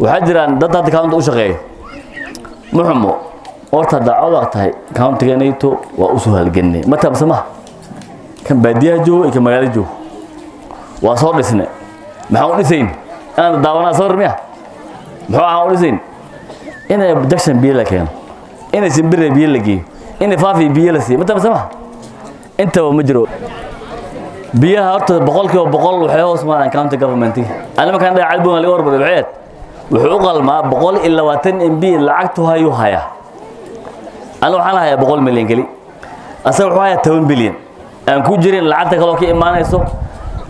Waxaa jiraan dad hadda county u shaqeeyo. Muxumo horta dacwada tahay county-ganayto waa u soo halgannay. Ma taabsama kan baadiyaha joogo iyo kan magaalada joogo waa soo dhisnay. Maxaan u dhisayn inaan daawanaa sawir miya? Muxuu ahaan u dhisayn inay Jackson biyo la keeno, inay Simbire biyo la geeyo, inay Faafi biyo la siiyo. Ma taabsama intaba ma jiro. Biyaha horta 100% waxay hoos maraan county government. Anima kan dhaca Calbuun laga warbaray waxay wuxuu u qalmaa 120 MB lacagtu hayu haya. Ana waxaan hayaa 100 milyan kali, asaga wuxuu hayaa 10 bilyan. Aan ku jirin lacagta kale oo ka imaanayso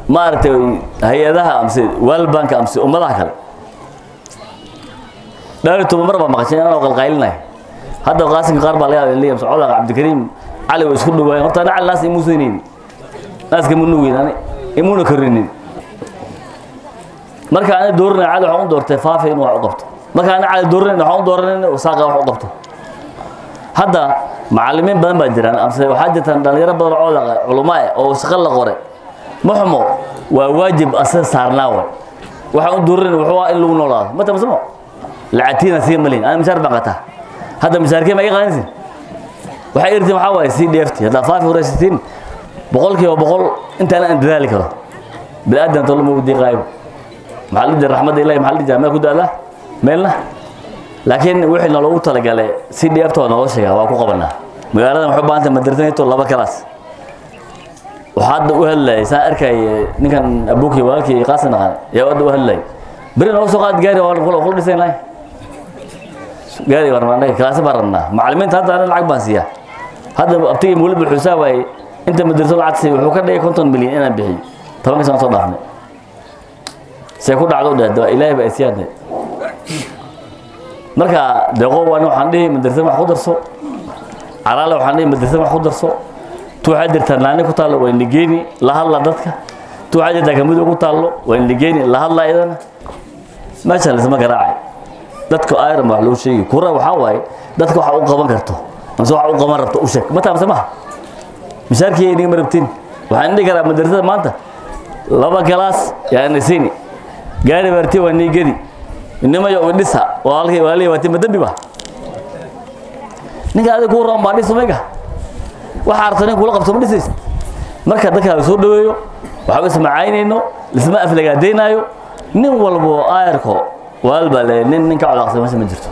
maaragtay hay-adaha amse World Bank amse ummadaha kale. Dhowr iyo toban mar baa maqashay inaan qalqaylinay. Hadda qaasinka qaar baa laga yaabaa in la yidhaahdo Codaq Cabdikariim Cali way isku dhawaayeen. Horta ana Cali naas imuusanaynin, naaska ma nuugin, ani imuuna korinin. Marka ana dooranay Cali waxaan u doortay Faafi inuu wax u qabto. Marka ana Cali dooranay waxaan u dooranay inuu Saaqa wax u qabto. Hadda macallimiin badan baa jiraan amse waxaa jirtaan dhalinyaro badan oo Codaq culumo ah oo shaqo la qoray. Muxumo waa waajib asaga saarnaa way. Waxaan u dooranay wuxuu ahaa in lagu noolaado. Ma tamsamo lacagtiina sii malin. Ana mishaar baan qataa. Hadda mishaarkee ma iga qaadanaysin? Waxay irtiin waxaa waaye CDFT. Haddaa Faafi horeysatiin 100% intaan aan dadaali karo. Bini'aadan tolo ma diiqaayo. Maxaa la jiraa raxmadda Ilaahay, maxaa la jiraa meel ku daada meelna. Laakiin wixii naloogu talagalay CDFT waa naloo sheegaa, waa ku qabanaa. Magaaladan waxay u baahan tahay madrasada 2 kalaas. Waxaa hadda u hadlayay saan arkay ninkan abuukii walaalkii Qaasin dhaqan yaa hadda u hadlayay. Beri noo soo qaad gaari waan kula dhisaynay. Gaari baan rabnaa, kalaas baan rabnaa. Macallimiinta hadda ana lacag baan siiyaa. Hadda abtigii Mawlid wuxuu saawayay inta madrasada lacag siiyo wuxuu ka dhigay 50 milyan inaan bixiyo. 10 sano soo dhaafnay. See ku dhacdo dheer Ilaahay baa isiyaadnay. Marka deeqo waan waxaan dhihi madrasada wax ku darso. Calaale waxaan dhihi madrasada wax ku darso. Tu waxaa jirtaa naani ku taalo waa indhigeeni la hadla dadka. Tu waxaa jirtaa kamid ku taalo waa indhigeeni la hadla iyadana. Meesha la isma garaacay. Dadku ayran wax loo sheegi. Kura waxaa waaye dadka waxa u qaban karto amse waxa u qaban rabto u sheeg. Ma taamse ma mishaarkii inaga ma rabtiin. Waxaan dhihi karaa madrasada maanta 2 kalaas yaa siini gaari barti waa niigadi inima yo dhisa walaalkii walaalihii waa tima dambi ba ninka adiga kuu roon baa dhiso mayga waxa arto nin kula qabto ma dhisaysid. Marka dadka la soo dhaweeyo waxba ismacaynayno lisma aflagaadaynaayo. Nin walbo aayarko walba le nin ninka codaqsan meesha ma jirto.